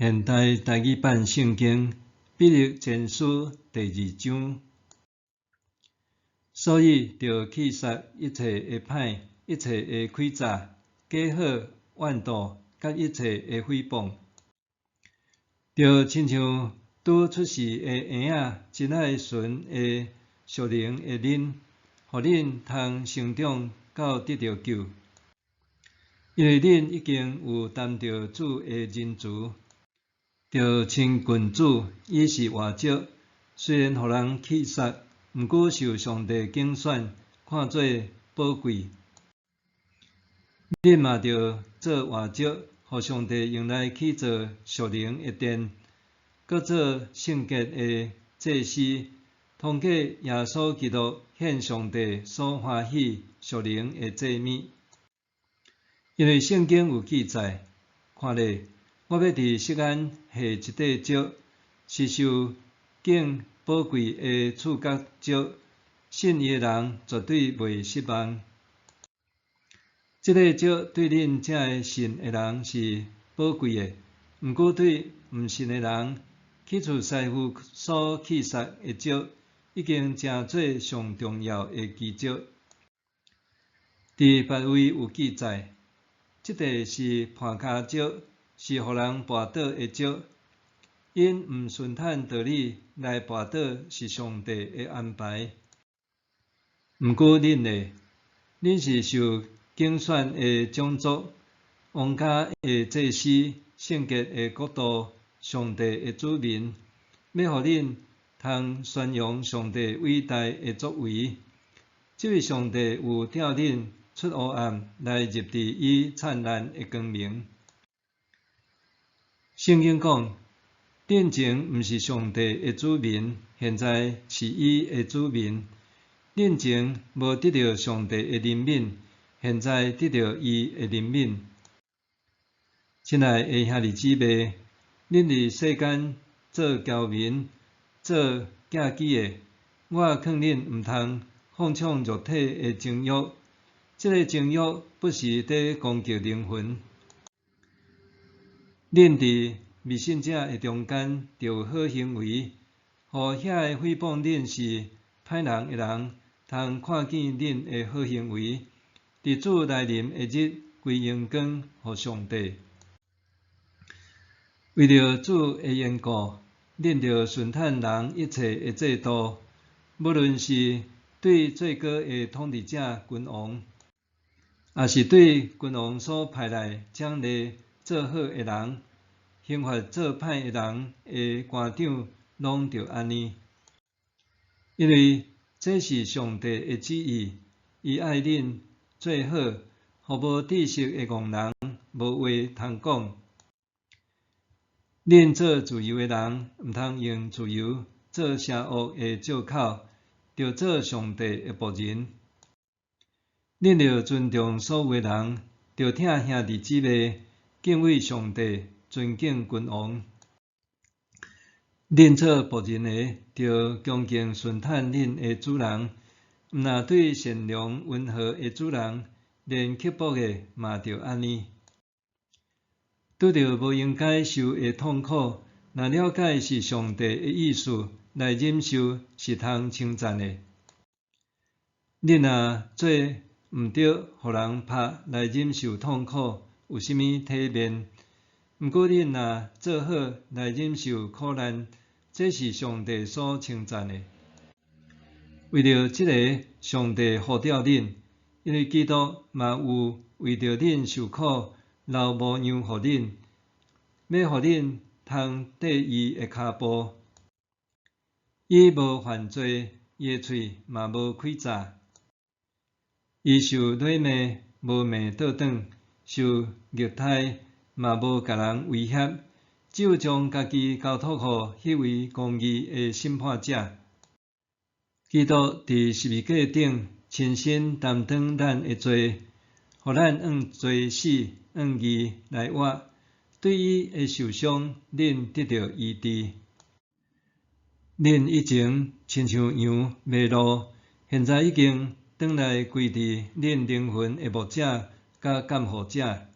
現代台語版聖經彼得前書第二章。所以著棄殺一切的歹，一切的詭詐、假好、怨妒，佮一切的誹謗。著親像拄出世的嬰仔，真愛純的屬靈的奶，予恁通成長到得著救。因為恁已經有擔著主的仁慈。著親近主，伊是活石，雖然予人棄殺，毋過受上帝揀選，看做寶貴。恁嘛著做活石，予上帝用來起造屬靈的殿，閣做聖潔的祭司，通過耶穌基督獻上帝所歡喜屬靈的祭物。因為聖經有記載，看咧，我欲佇錫安下一塊石，是受揀寶貴的柱角石，信伊的人絕對袂失望。這塊石對恁這个信的人是寶貴的，毋過對毋信的人，起厝師傅所棄殺的石，已經成做上重要的基石。佇別位有記載，這塊是絆跤石，是予人跋倒的石，𪜶毋順坦道理來跋倒，是上帝的安排。毋過恁呢？恁是受揀選的種族，王家的祭司，聖潔的國度，上帝的子民，欲予恁通宣揚上帝偉大的作為。這位上帝有召恁出黑暗來入佇伊燦爛的光明。聖經講，殿前毋是上帝的子民，現在是伊的子民；殿前無得著上帝的憐憫，現在得著伊的憐憫。親愛的兄弟姊妹，恁佇世間做僑民、做寄居的，我勸恁毋通放縱肉體的情欲，這个情欲不時佇攻擊靈魂。恁佇未信者的中間，著有好行為，予遐个誹謗恁是歹人的人，通看見恁的好行為，佇主來臨的日，歸榮光予上帝。為著主的緣故，恁著順趁人一切的制度，無論是對最高的統治者君王，抑是對君王所派來獎勵做好的人，刑罰做歹的人的官長，攏著按呢。因為這是上帝的旨意，伊愛恁做好，予無知識的戇人無話通講。恁做自由的人，毋通用自由做邪惡的藉口，著做上帝的僕人。恁著尊重所有的人，著疼兄弟姊妹，敬畏上帝，尊敬君王。恁做僕人的，著恭敬順趁恁的主人，毋但對善良溫和的主人，連刻薄的嘛著按呢。拄著無應該受的痛苦，若了解是上帝的意思來忍受，是通稱讚的。恁若做毋著予人拍來忍受痛苦，有啥物體面？毋過恁若做好來忍受苦難，這是上帝所稱讚的。為著這个，上帝呼召恁，因為基督嘛有為著恁受苦，留模樣予恁，欲予恁通綴伊的跤步。伊無犯罪，伊的喙嘛無詭詐。伊受辱罵，無罵倒轉；受虐待，嘛無共人威脅。只有將家己交託予彼位公義的審判者。基督佇十字架頂親身擔當咱的罪，予咱按罪死、按義來活。對伊的受傷，恁得著醫治。恁以前親像羊迷路，現在已經轉來歸佇恁靈魂的牧者佮監護者。